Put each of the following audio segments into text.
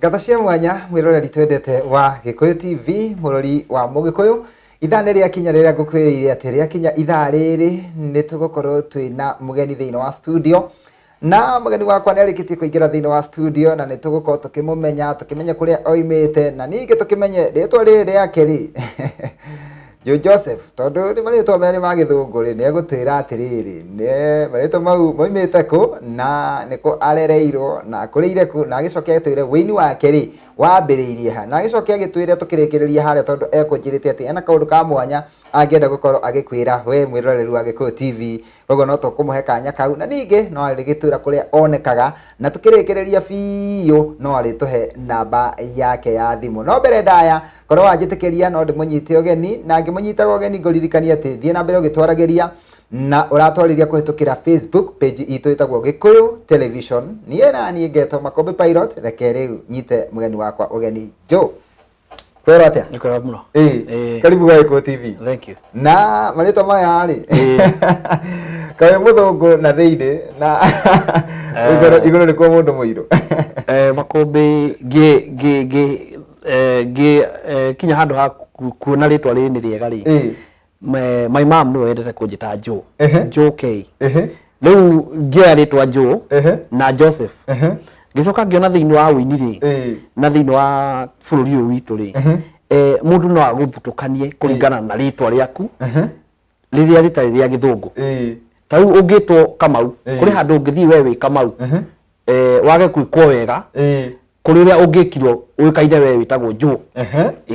Ngatho cia mwanya mwĩroreri twendete wa Gĩkũyũ TV, mũrori wa Mũgĩkũyũ. Ithaa nĩ rĩakinya rĩrĩa ngũkwĩrĩire atĩ rĩakinya ithaa rĩrĩ nĩ tũgũkorwo twĩna mũgeni thĩinĩ wa studio. Na mũgeni wakwa nĩ arĩkĩtie kũingĩra thĩinĩ wa studio na nĩ tũgũkorwo tũkĩmũmenya, tũkĩmenye kũrĩa oimĩte na ningĩ tũkĩmenye rĩtwa rĩrĩ rĩake rĩ Joe Joseph tondũ nĩ marĩtwa merĩ ma gĩthũngũ rĩ, nĩ egũtwĩra atĩrĩrĩ, nĩ marĩtwa mau maumĩte kũ na nĩ kũ arereirwo na akũrĩire kũ, na agĩcoke atwĩre wũini wake rĩ wambĩrĩirie ha, na agĩcoke agĩtwĩre tũkĩrĩkĩrĩria harĩa tondũ ekũnjĩrĩte atĩ ena kaũndũ ka mwanya angĩenda gũkorwo agĩkwĩra we mwĩroreri wa Gĩkũyũ TV, koguo no tũkũmũhe kanya kau, na ningĩ no arĩgĩtwĩra kũrĩa onekaga, na tũkĩrĩkĩrĩria biũ no arĩtũhe namba yake ya thimũ. No mbere ndaya korwo wanjĩtĩkĩria no ndĩmũnyite ũgeni, na ngĩmũnyitaga ũgeni ngũririkanie atĩ thiĩ na mbere ũgĩtwaragĩria na ũratwarĩria kũhĩtũkĩra Facebook page itũ ĩtagwo Gĩkũyũ Television. Niĩ na niĩ ngetwo Makũmbĩ Pilot, reke rĩu nyite mũgeni wakwa ũgeni. Joe, kwĩrwo atĩa? Nĩ kwega mũno. Ĩĩ, Ĩĩ. karibu gwa Gĩkũyũ TV. Thank you. Na marĩtwa maya rĩ, Ĩĩ. kaĩ mũthũngũ na thĩinĩ na igũrũ igũrũ nĩkuo mũndũ mũirũ. Makũmbĩ ngĩ ngĩ ngĩ ngĩ kinya handũ ha kuona rĩtwa rĩrĩ nĩ rĩega rĩ, my mom nĩwe wendete kũnjĩta Joe. Joe K. Rĩu ngĩoya rĩtwa Joe na Joseph. Ngĩcoka ngĩona thĩinĩ wa ũini rĩ, na thĩinĩ wa bũrũri ũyũ witũ rĩ, mũndũ no agũthutũkanie kũringana na rĩtwa rĩaku rĩrĩa rĩtarĩ rĩa gĩthũngũ. Ta rĩu ũngĩtwo Kamau, kũrĩ handũ ũngĩthiĩ we wĩ Kamau, wage gwĩkwo wega, kũrĩ ũrĩa ũngĩkirwo ũĩkaine we wĩtagwo Joe,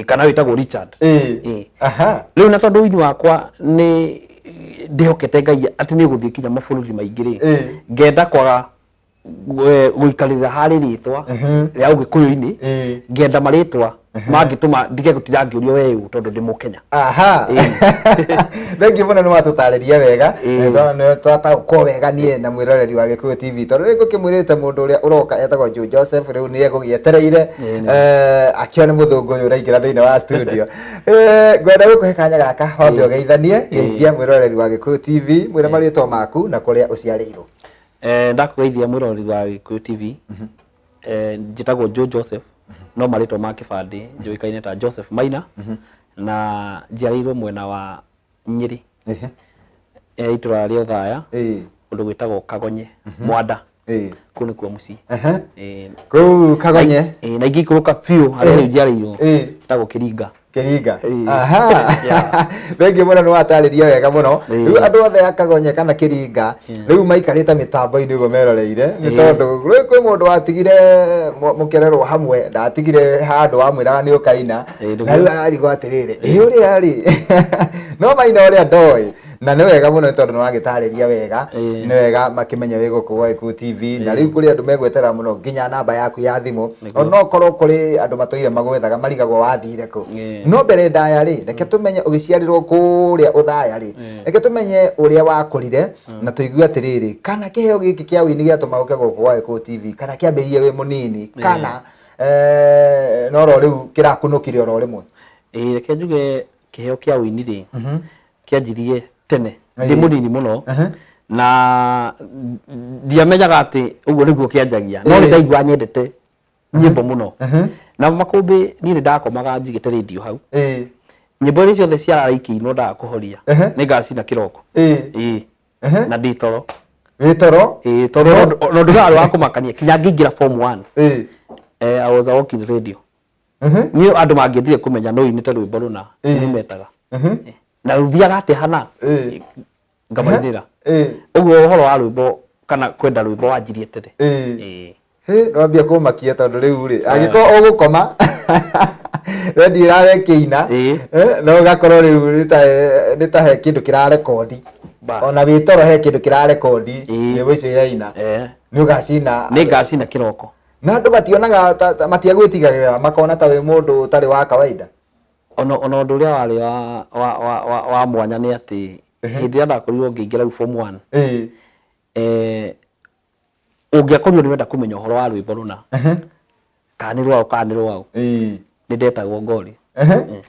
kana wĩtagwo Richard. Rĩu na tondũ ũini wakwa nĩ ndĩhokete Ngai atĩ nĩ ũgũthiĩ nginya mabũrũri maingĩ rĩ, ngenda kwaga gũikarĩrĩra harĩ rĩtwa rĩa ũgĩkũyũ-inĩ, ngenda marĩtwa mangĩtũma ndige gũtinda ngĩũrio we ũ tondũ ndĩ Mũkenya. Aha. Thengiũ mũno nĩ watũtarĩria wega. Nĩ twataũkwo wega niĩ na mwĩroreri wa Gĩkũyũ TV, tondũ rĩu ngũkĩmwĩrĩte mũndũ ũrĩa ũroka etagwo Joe Joseph, rĩu nĩ egũgĩetereire akĩone mũthũngũ ũyũ ũraingĩra thĩinĩ wa studio. Ngwenda gũkũhe kanya gaka wambe ũgeithanie, geithia mwĩroreri wa Gĩkũyũ TV, mwĩre marĩtwa maku na kũrĩa ũciarĩirwo. Ndakũgeithia mwĩroreri wa Gĩkũyũ TV. Njĩtagwo Joe Joseph, no marĩtwa ma kĩbandĩ njũĩkaine ta Joseph Maina, na njiarĩirwo mwena wa Nyĩrĩ, itũra rĩa Othaya, kũndũ gwĩtagwo Kagonye, Mwanda, kũu nĩkuo mũciĩ. Kũu Kagonye? Na ingĩikũrũka biũ harĩa rĩu njiarĩirwo, hetagwo Kĩringa. Kĩringa. Aha. Thengiũ mũno nĩ watarĩria wega mũno. Rĩu andũ othe a Kagonye kana Kĩringa rĩu maikarĩte mĩtambo-inĩ ũguo meroreire, nĩ tondũ rĩu kwĩ mũndũ watigire mũkererwo hamwe, ndatigire handũ wamwĩraga nĩ ũkaina, na rĩu ararigwo atĩrĩrĩ, ĩ ũrĩa rĩ no maina ũrĩa ndoĩ. Na nĩ wega mũno nĩ tondũ nĩ wagĩtarĩria wega, nĩ wega makĩmenye wĩ gũkũ gwa Gĩkũyũ TV, na rĩu kũrĩ andũ megweterera mũno nginya namba yaku ya thimũ, ona okorwo kũrĩ andũ matũire magwethaga marigagwo wathire kũ. No mbere ndaya rĩ, reke tũmenye ũgĩciarĩrwo kũrĩa Othaya rĩ, reke tũmenye ũrĩa wakũrire na tũigue atĩrĩrĩ, kana kĩheo gĩkĩ kĩa ũini gĩatũma ũke gũkũ gwa Gĩkũyũ TV, kana kĩambĩrĩirie wĩ mũnini, kana no ro rĩu kĩrakunũkire oro rĩmwe. Ĩĩ, reke njuge kĩheo kĩa ũini rĩ, kĩanjirie tene ndĩ mũnini mũno, na ndiamenyaga atĩ ũguo nĩguo kĩanjagia, no nĩ ndaiguaga nyendete nyĩmbo mũno. Na makũmbĩ niĩ nĩ ndakomaga njigĩte rĩndiũ hau, nyĩmbo iria ciothe ciarara ikĩinwo ndaga kũhoria, nĩ ngacina kĩroko. Ĩĩ. Na ndĩ toro. Wĩ toro? Ĩĩ, tondũ ona ũndũ ũrĩa warĩ wa kũmakania kinya ngĩingĩra form 1, I was a walking radio. Niĩ andũ mangĩendire kũmenya no inĩte rwĩmbo rũna, nĩ metaga na rũthiaga atĩa hana, ngamainĩra. Ũguo ũhoro wa rwĩmbo kana kwenda rwĩmbo wanjirie tene. Hĩ, nĩwambia kũmakia tondũ rĩu rĩ, angĩkorwo ũgũkoma redio ĩrara ĩkĩina, no ũgakorwo rĩu nĩ ta he kĩndũ kĩrarekondi, ona wĩ toro he kĩndũ kĩrarekondi nyĩmbo icio iraina, nĩ ũgacina. Nĩ ngacina kĩroko. Na andũ mationaga matiagwĩtigagĩra, makona ta wĩ mũndũ ũtarĩ wa kawaida. Ona ũndũ ũrĩa warĩ wa mwanya nĩ atĩ hĩndĩ ĩrĩa ndakorirwo ngĩingĩra rĩu form 1, ũngĩakorirwo nĩ wenda kũmenya ũhoro wa rwĩmbo rũna, kana nĩ rwaũ kana nĩ rwaũ, nĩ ndetagwo ngori.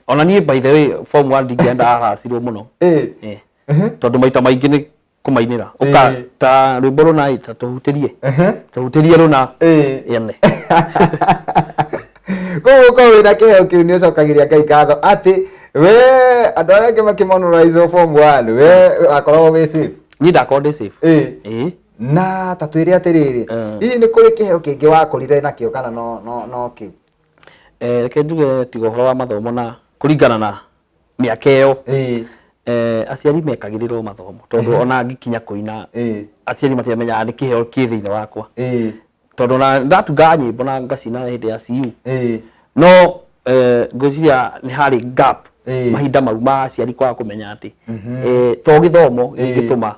Ona niĩ by the way form 1 ndingĩenda haracirwo mũno. Tondũ maita maingĩ nĩ kũmainĩra. Ũka ta rwĩmbo rũna ĩ, ta tũhutĩrie. Tũhutĩrie rũna. Ene. Koguo ũkorwo wĩna kĩheo kĩu nĩ ũcokagĩria Ngai ngatho atĩ we andũ arĩa angĩ makĩmonorize form 1, we wakoragwo wĩ safe. Niĩ ndakorwo ndĩ safe. Ĩĩ. Na ta twĩre atĩrĩrĩ, hihi nĩ kũrĩ kĩheo kĩngĩ wakũrire nakĩo kana no kĩu? Reke njuge tiga ũhoro wa mathomo na kũringana na mĩaka ĩyo, aciari mekagĩrĩrwo mathomo tondũ ona ngĩkinya kũina, aciari matiamenyaga nĩ kĩheo kĩ thĩinĩ wakwa, tondũ ona ndatungaga nyĩmbo na ngacina hĩndĩ ya CU, no ngwĩciria nĩ harĩ gap mahinda mau ma aciari kwaga kũmenya atĩ to gĩthomo gĩngĩtũma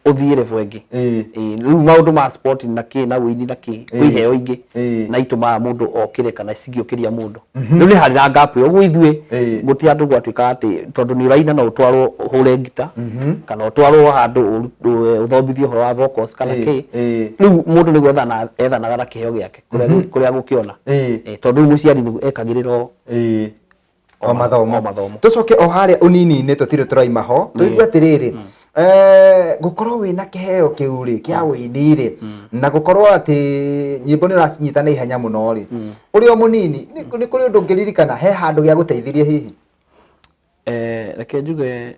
ũthiĩ level ĩngĩ. Rĩu maũndũ ma sport na kĩ na ũini na kĩ, kwĩ iheo ingĩ na itũmaga mũndũ okĩre kana cingĩũkĩria mũndũ. Rĩu nĩ harĩ na gap ĩyo, ũguo ithuĩ gũtirĩ andũ gwatuĩkaga atĩ tondũ nĩ ũraina no ũtwarwo ũhũre ngita kana ũtwarwo handũ ũthomithio ũhoro wa vocals kana kĩ. Rĩu mũndũ nĩ gwethana ethanaga na kĩheo gĩake kũrĩa agũkĩona, tondũ rĩu mũciari nĩ ekagĩrĩra o mathomo. O mathomo. Tũcoke o harĩa ũnini-inĩ, tũtirĩ tũraima ho, tũigue atĩrĩrĩ, gũkorwo wĩna kĩheo kĩu rĩ kĩa ũini rĩ, na gũkorwo atĩ nyĩmbo nĩ ũracinyita na ihenya mũno rĩ, ũrĩ o mũnini, nĩ kũrĩ ũndũ ũngĩririkana he handũ gĩa gũteithirie hihi? Reke njuge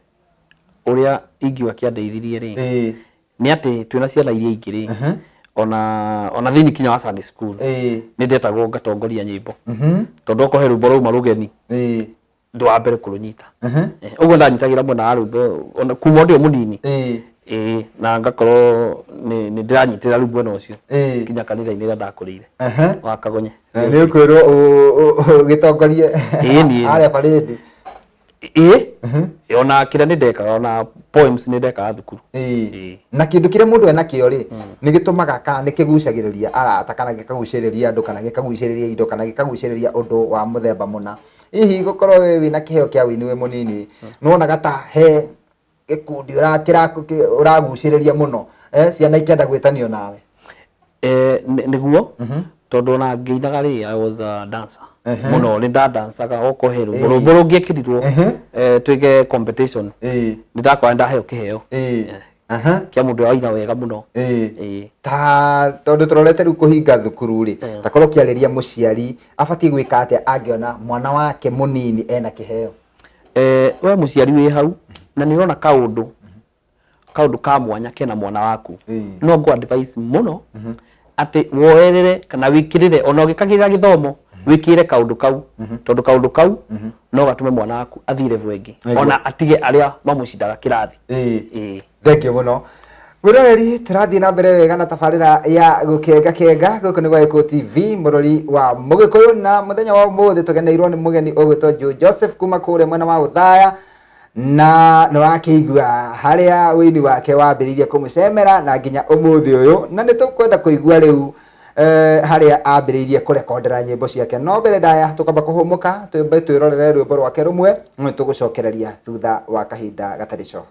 ũrĩa ingiuga kĩandeithirie rĩ, nĩ atĩ twĩna ciana iria ingĩ rĩ, ona thĩinĩ kinya wa Sunday school, nĩ ndetagwo ngatongoria nyĩmbo, tondũ okorwo he rwĩmbo rwauma rũgeni, ndĩ wa mbere kũrũnyita. Ũguo ndanyitagĩra mwena wa rwĩmbo ona kuma ndĩ o mũnini. Ĩĩ, na ngakorwo nĩ ndĩranyitĩrĩra rĩu mwena ũcio nginya kanitha-inĩ ĩrĩa ndakũrĩire wa Kagonye. Nĩ ũkwĩrwo ũgĩtongorie Ĩĩ, niĩ. harĩa parade? Ĩĩ, ona kĩrĩa nĩ ndekaga, ona poems nĩ ndekaga thukuru. Ĩĩ. Na kĩndũ kĩrĩa mũndũ enakĩo rĩ, nĩ gĩtũmaga kana nĩ kĩgucagĩrĩria arata kana gĩkagucĩrĩria andũ kana gĩkagucĩrĩria indo kana gĩkagucĩrĩria ũndũ wa mũthemba mũna. Hihi gũkorwo we wĩna kĩheo kĩa ũini wĩ mũnini, nĩwonaga ta he gĩkundi ũragucĩrĩria mũno, ciana ikĩenda gwĩtanio nawe? Nĩguo, tondũ ona ngĩinaga rĩ, I was a dancer mũno, nĩ ndadancaga okorwo he rwĩmbo rwĩmbo rũngĩekĩrirwo, twĩke competition, nĩ ndakora nĩ ndaheo kĩheo kĩa mũndũ waina wega mũno. Ta tondũ tũrorete rĩu kũhinga thukuru rĩ, ta korwo ũkĩarĩria mũciari abatiĩ gwĩka atĩa angĩona mwana wake mũnini ena kĩheo? We mũciari wĩ hau na nĩ ũrona kaũndũ ka mwanya kena mwana waku, no ngũ advice mũno atĩ woerere kana wĩkĩrĩre, ona ũgĩkagĩrĩra gĩthomo, wĩkĩrĩre kaũndũ kau, tondũ kaũndũ kau no gatũme mwana waku athiĩ level ĩngĩ, ona atige arĩa mamũcindaga kĩrathi. Thank you mũno mwĩroreri, tũrathiĩ na mbere wega na tabarĩra ya gũkenga kenga. Gũkũ nĩ gwa Gĩkũyũ TV, mũrori wa mũgĩkũyũ, na mũthenya wa ũmũthĩ tũgeneirwo nĩ mũgeni ũgwĩtwo Joe Joseph kuma kũrĩa mwena wa Ũthaya, na nĩ wakĩigua harĩa ũini wake wambĩrĩirie kũmũcemera na nginya ũmũthĩ ũyũ, na nĩ tũkwenda kũigua rĩu harĩa ambĩrĩirie kũrekondera nyĩmbo ciake. No mbere ndaya tũkamba kũhũmũka, twambe twĩrorere rwĩmbo rwake rũmwe, nĩ tũgũcokereria thutha wa kahinda gatarĩ coho.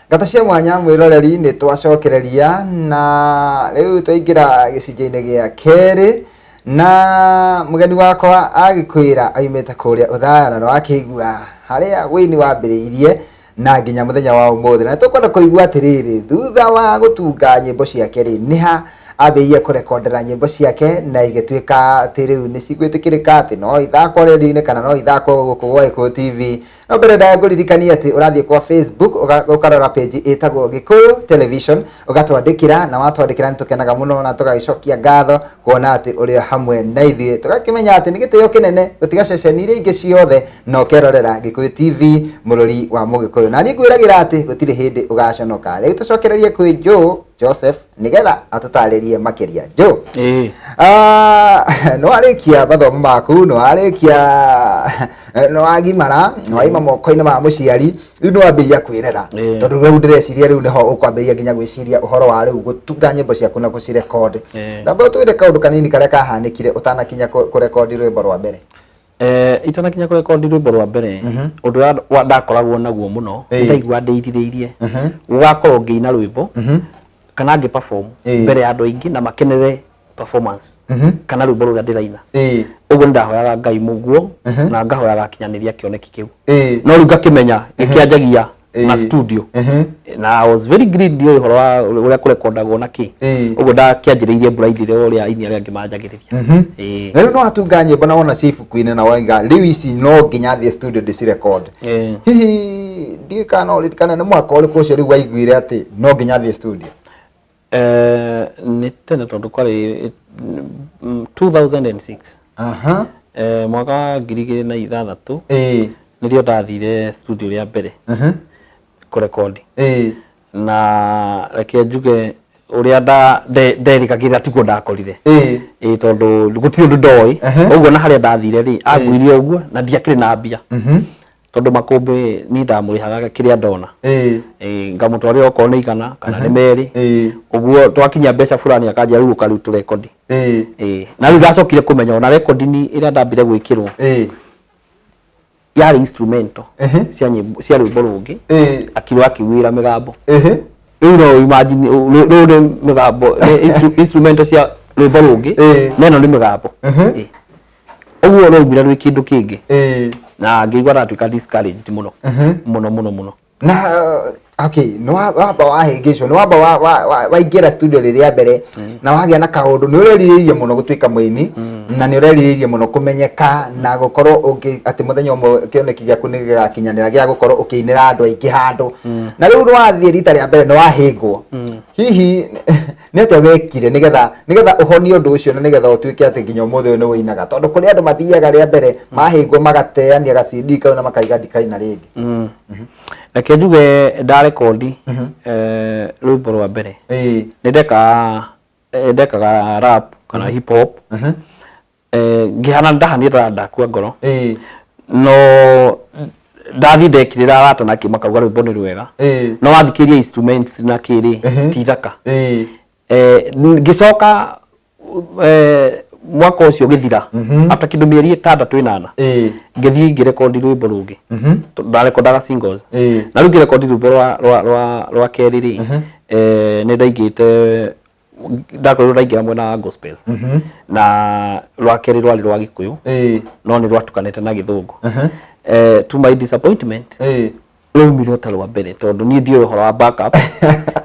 Ngata cia mwanya mwĩroreri, nĩ twacokereria na rĩu twaingĩra gĩcunjĩ-inĩ gĩa kerĩ, na mũgeni wakwa agĩkwĩra aumĩte kũrĩa Ũthaya, na nĩwakĩigua harĩa wĩini wambĩrĩirie na nginya mũthenya wa ũmũthĩ, na tũkwenda kũigua atĩrĩrĩ, thutha wa gũtunga nyĩmbo ciake rĩ, nĩha ambĩrĩirie kũrekondera nyĩmbo ciake na igĩtuĩka atĩ rĩu nĩ cigwĩtĩkĩrĩka atĩ no ithakwo rĩndiũ-inĩ kana no ithakwo gũkũ gwa Gĩkũyũ TV. No mbere ndaya ngũririkanie atĩ ũrathiĩ kwa Facebook, ũkarora page ĩtagwo Gĩkũyũ Television, ũgatwandĩkĩra, na watwandĩkĩra nĩ tũkenaga mũno na tũgagĩcokia ngatho kuona atĩ ũrĩ hamwe na ithuĩ, tũgakĩmenya atĩ nĩ gĩtĩo kĩnene gũtiga ceceni iria ingĩ ciothe na ũkerorera Gĩkũyũ TV, mũrori wa mũgĩkũyũ, na niĩ ngwĩragĩra atĩ gũtirĩ hĩndĩ ũgaconoka. Rĩu tũcokererie kwĩ Joe Joseph nĩgetha atũtarĩrie makĩria. Joe, nĩ warĩkia mathomo maku, nĩ warĩkia, nĩ wagimara, nĩ waima moko-inĩ ma mũciari, rĩu nĩ wambĩrĩria kwĩrera, tondũ rĩu ndĩreciria rĩu nĩho ũkwambĩrĩria nginya gwĩciria ũhoro wa rĩu gũtunga nyĩmbo ciaku na gũcirekondi. Namba ũtwĩre kaũndũ kanini karĩa kahanĩkire ũtanakinya kũrekondi rwĩmbo rwa mbere. Itanakinya kũrekondi rwĩmbo rwa mbere, ũndũ ũrĩa ndakoragwo naguo mũno, ndaigua ndĩrirĩirie gũgakorwo ngĩina rwĩmbo kana ngĩ perform mbere ya andũ aingĩ na makenere performance kana rwĩmbo rũrĩa ndĩraina. Ũguo nĩ ndahoyaga Ngai mũguo na ngahoyaga akinyanĩria kĩoneki kĩu, no rĩu ngakĩmenya gĩkĩanjagia. Na studio na I was very green, ndiũĩ ũhoro wa ũrĩa kũrekondagwo na kĩ. Ũguo ndakĩanjĩrĩirie blind ũrĩa aini arĩa angĩ manjagĩrĩria. Na rĩu no watunga nyĩmbo na wona ci ibuku-inĩ na waiga rĩu ici no nginya thiĩ studio ndĩcirecord. Hihi ndiũĩ kana no ũririkane nĩ mwaka ũrĩkũ ũcio rĩu waiguire atĩ no nginya thiĩ studio? Nĩ tene tondũ kwarĩ 2006. Mwaka wa 2006 nĩrĩo ndathire studio rĩa mbere kũrekondi. Na reke njuge ũrĩa nderĩgagĩrĩra tiguo ndakorire. Ĩĩ, tondũ gũtirĩ ũndũ ndoĩ. Ũguo na harĩa ndathire rĩ, anguire ũguo na ndiakĩrĩ na mbia tondũ makũmbĩ niĩ ndamũrĩhaga kĩrĩa ndona. Ĩĩ, ngamũtwarĩra okorwo nĩ 100 kana nĩ 2. Ũguo twakinyia mbeca fulani akanjĩra rĩu ũka rĩu tũrekondi. Ĩĩ, na rĩu ndacokire kũmenya ona recording ĩrĩa ndambire gwĩkĩrwo yarĩ instrumental cia nyĩmbo cia rwĩmbo rũngĩ. Akirwo akiuĩra mĩgambo. Rĩu no imagine rĩu nĩ mĩgambo, nĩ instrumental cia rwĩmbo rũngĩ na ĩno nĩ mĩgambo. Ĩĩ. Ũguo rwaumire rwĩ kĩndũ kĩngĩ na ngĩigua ndatuĩka discouraged mũno mũno mũno mũno. Na okay, nĩ wamba wahĩngĩcwo, nĩ wamba waingĩra studio rĩrĩa mbere na wagĩa na kaũndũ nĩ ũrerirĩirie mũno gũtuĩka mũini na nĩ ũrerirĩirie mũno kũmenyeka na gũkorwo ũngĩ atĩ mũthenya ũmwe kĩoneki gĩaku nĩ gĩgakinyanĩra gĩa gũkorwo ũkĩinĩra andũ aingĩ handũ. Na rĩu nĩ wathiĩ rita rĩa mbere nĩ wahĩngwo. Hihi nĩ atĩa wekire nĩgetha ũhonie ũndũ ũcio na nĩgetha ũtuĩke atĩ nginya ũmũthĩ ũyũ nĩ ũinaga? Tondũ kũrĩ andũ mathiaga rĩa mbere mahĩngwo magateania ga CD kau na makaiga ndikaina rĩngĩ. Reke njuge ndarekondi rwĩmbo rwa mbere nĩ ndekaga rap kana hip hop. Ngĩhana ndahanire ndakua ngoro no ndathiĩ ndekĩrĩra arata na kĩ makauga rwĩmbo nĩ rwega no wathikĩrĩria instruments na kĩrĩ ti thaka. Ngĩcoka mwaka ũcio ũgĩthira after kĩndũ mĩeri 6 8 ngĩthiĩ ngĩrekondi rwĩmbo rũngĩ. Ndarekondaga singles na rĩu ngĩrekondi rwĩmbo rwa kerĩ rĩ, nĩ ndaingĩte ndakorirwo ndaingĩra mwena wa gospel na rwa kerĩ rwarĩ rwa Gĩkũyũ no nĩ rwatukanĩte na Gĩthũngũ. To my disappointment rwaumire o ta rwa mbere tondũ niĩ ndiũĩ ũhoro wa backup,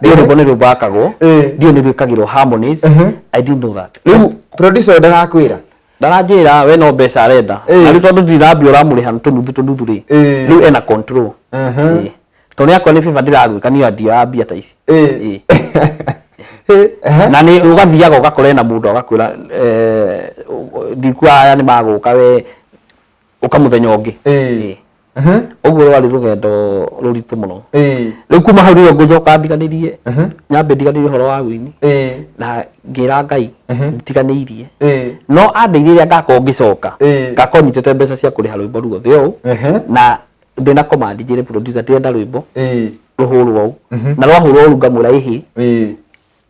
ndiũĩ rwĩmbo nĩ rũbakagwo, ndiũĩ nĩ rwĩkagĩrwo harmonies. I didn't know that. Rĩu producer ũyũ ndarakwĩra? Ndaranjĩra we no mbeca arenda. Na rĩu tondũ ndirambia ũramũrĩha tũnuthu tũnuthu rĩ, rĩu ena control. Tondũ nĩ akorwo nĩ favor ndĩragwĩka, niĩ ndioyaga mbia ta ici. Na nĩ ũgathiaga ũgakora ena mũndũ agakwĩra ndikuaga aya nĩ magũka we ũka mũthenya ũngĩ. Ũguo rwarĩ rũgendo rũritũ mũno. Rĩu kuma hau rĩrĩa ngũcoka ndiganĩrie, nyambe ndiganĩrie ũhoro wa wĩini na ngĩra Ngai ndiganĩirie no andeithie rĩrĩa ngakorwo ngĩcoka ngakorwo nyitĩte mbeca cia kũrĩha rwĩmbo ruothe ũũ na ndĩna command njĩre producer ndĩrenda rwĩmbo rũhũrwo ũũ na rwahũrwo ũũ ngamwĩra ĩhĩ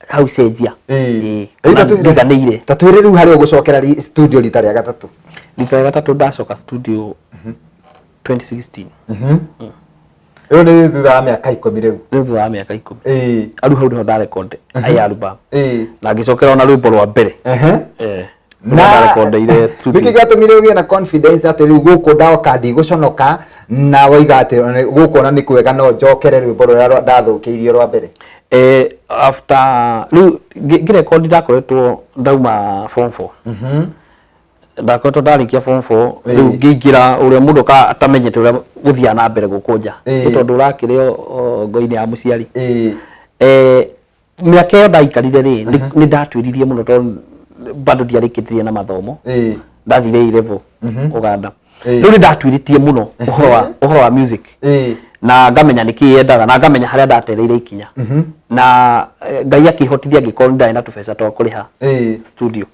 hau cenjia. Rĩu Kana ndiganĩire. Ta twĩre rĩu harĩa ũgũcokera studio rita rĩa gatatũ. Rita rĩa gatatũ ndacoka studio 2016. Rĩu nĩ thutha wa mĩaka 10 rĩu. Rĩu thutha wa mĩaka 10. Arĩu hau nĩho ndarekonde ai album na ngĩcokera ona rwĩmbo rwa mbere. Na ndarekondeire studio. Nĩkĩ gĩatũmire ũgĩe na confidence atĩ rĩu gũkũ ndoka ndigũconoka na waiga atĩ gũkũ ona nĩ kwega no njokere rwĩmbo rũrĩa ndathũkĩirio rwa mbere? After rĩu ngĩrekondi ndakoretwo ndauma form 4. Ndakoretwo ndarĩkia form 4 rĩu ngĩingĩra ũrĩa mũndũ atamenyete ũrĩa gũthiaga na mbere gũkũ nja. Nĩ tondũ ũrakĩrĩ o ngo-inĩ ya mũciari. Mĩaka ĩyo ndaikarire rĩ, nĩ ndatwĩririe mũno tondũ bado ndiarĩkĩtie na mathomo. Ndathire A level Uganda. Rĩu nĩ ndatwĩrĩtie mũno ũhoro wa music. Na ngamenya nĩkĩ yendaga na ngamenya harĩa ndatereire ikinya. Na Ngai akĩhotithia ngĩkorwo ndarĩ na tũbeca twa kũrĩha studio.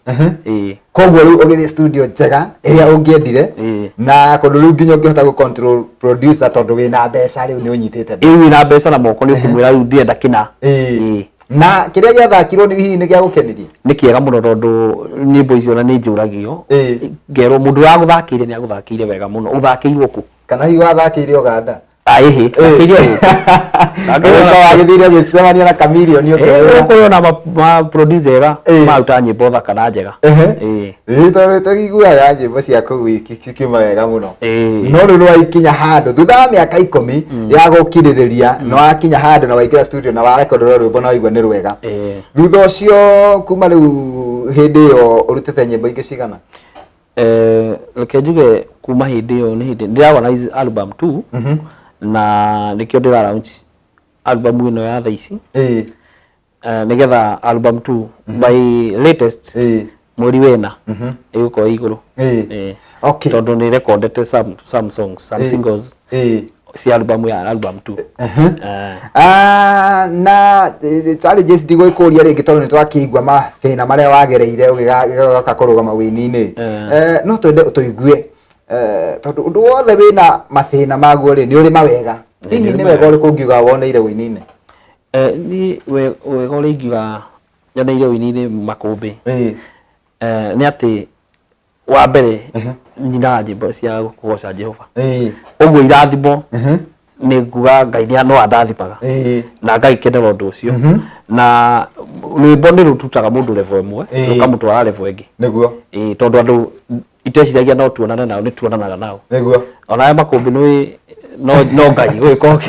Koguo rĩu ũgĩthiĩ studio njega ĩrĩa ũngĩendire na kũndũ rĩu nginya ũngĩhota gũ control producer tondũ wĩna mbeca rĩu nĩ ũnyitĩte mbeca. Ĩĩ, wĩna mbeca na moko nĩ ũkũmwĩra rĩu ndĩrenda kĩna. Na kĩrĩa gĩathakirwo nĩ hihi nĩ gĩagũkenirie? Nĩ kĩega mũno tondũ nyĩmbo icio ona nĩ njũragio. Ngerwo mũndũ ũrĩa wagũthakĩire nĩ agũthakĩire wega mũno. Ũthakĩirwo kũ? Kana hihi wathakĩire Uganda? Ĩhĩ, ndakĩire gũkũ. Ũgĩka wagĩthire gũcemania na Chameleone ũkĩmwĩra. Gũkũ ona ma producer ega maruta nyĩmbo thaka na njega. Ĩĩ, tondũ tũiguaga nyĩmbo cia kũu cikiuma wega mũno. No rĩu nĩwaikinya handũ thutha wa mĩaka 10 ya gũkirĩrĩria, nĩwakinya handũ na waingĩra studio na warekondera rwĩmbo na waigua nĩ rwega. Thutha ũcio kuma rĩu hĩndĩ ĩyo ũrutĩte nyĩmbo ingĩ cigana? Reke njuge kuma hĩndĩ ĩyo nĩ hĩndĩ ndĩra organize album 2 na nĩkĩo ndĩra launch album ĩno ya thaa ici. Nĩgetha album 2 by latest mweri wena ĩgũkorwo igũrũ. Tondũ nĩ recordete some songs, some singles cia album ya album 2. Na challenges ndigũkũria rĩngĩ tondũ nĩ twakĩigua mathĩna marĩa wagereire ũgĩgoka kũrũgama wĩini-inĩ. No twende ũtũigue, tondũ ũndũ wothe wĩna mathĩna maguo rĩ, nĩ ũrĩ mawega. Hihi nĩ wega ũrĩkũ ũngiuga woneire wĩini-inĩ? Niĩ wega ũrĩa ingiuga nyoneire wĩini-inĩ makũmbĩ, nĩ atĩ wa mbere nyinaga nyĩmbo cia kũgoca Jehova. Ũguo irathimo nĩ nguga Ngai no andathimaga na ngagĩkenera ũndũ ũcio. Na rwĩmbo nĩ rũtutaga mũndũ level ĩmwe rũkamũtwara level ĩngĩ. Tondũ andũ iteciragia no tuonane nao nĩ tuonanaga nao. Onawe makũmbĩ nĩ no Ngai gũgĩkorwo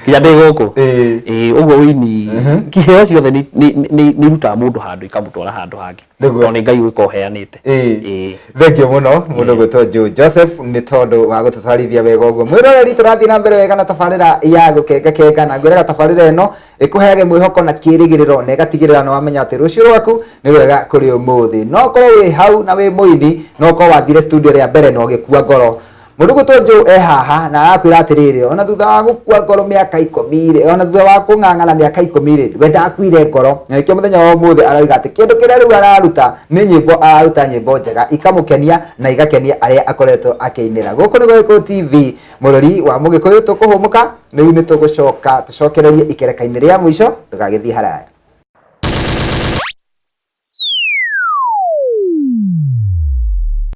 nginya ndĩ gũkũ. Ũguo wĩini kiheo ciothe nĩ irutaga mũndũ handũ ikamũtwara handũ hangĩ. Tondũ nĩ Ngai ũgĩkorwo ũheanĩte. Thengiũ mũno mũndũ gwĩtwo Joe Joseph nĩ tondũ wa gũtũtwarithia wega ũguo. Mwĩroreri, tũrathiĩ na mbere wega na tabarĩra ya gũkengakenga, na ngwĩraga tabarĩra ĩno ĩkũheage mwĩhoko na kĩrĩgĩrĩro na ĩgatigĩrĩra nĩ wamenya atĩ rũciũ rwaku nĩ rwega kũrĩ ũmũthĩ. No ũkorwo wĩ hau na wĩ mũini, no ũkorwo wathire studio rĩa mbere na ũgĩkua ngoro. Mũndũ gwĩtwo Joe e haha na arakwĩra atĩrĩrĩ, ona thutha wa gũkua ngoro mĩaka 10 rĩ, ona thutha wa kũng'ang'ana mĩaka 10 rĩ, we ndakuire ngoro. Na nĩkĩo mũthenya wa ũmũthĩ aroiga atĩ kĩndũ kĩrĩa rĩu araruta nĩ nyĩmbo, araruta nyĩmbo njega ikamũkenia na igakenia arĩa akoretwo akĩinĩra. Gũkũ nĩ Gĩkũyũ TV, mũrori wa Mũgĩkũyũ, tũkũhũmũka rĩu nĩ tũgũcoka tũcokererie ikereka-inĩ rĩa mũico, ndũgagĩthiĩ haraya.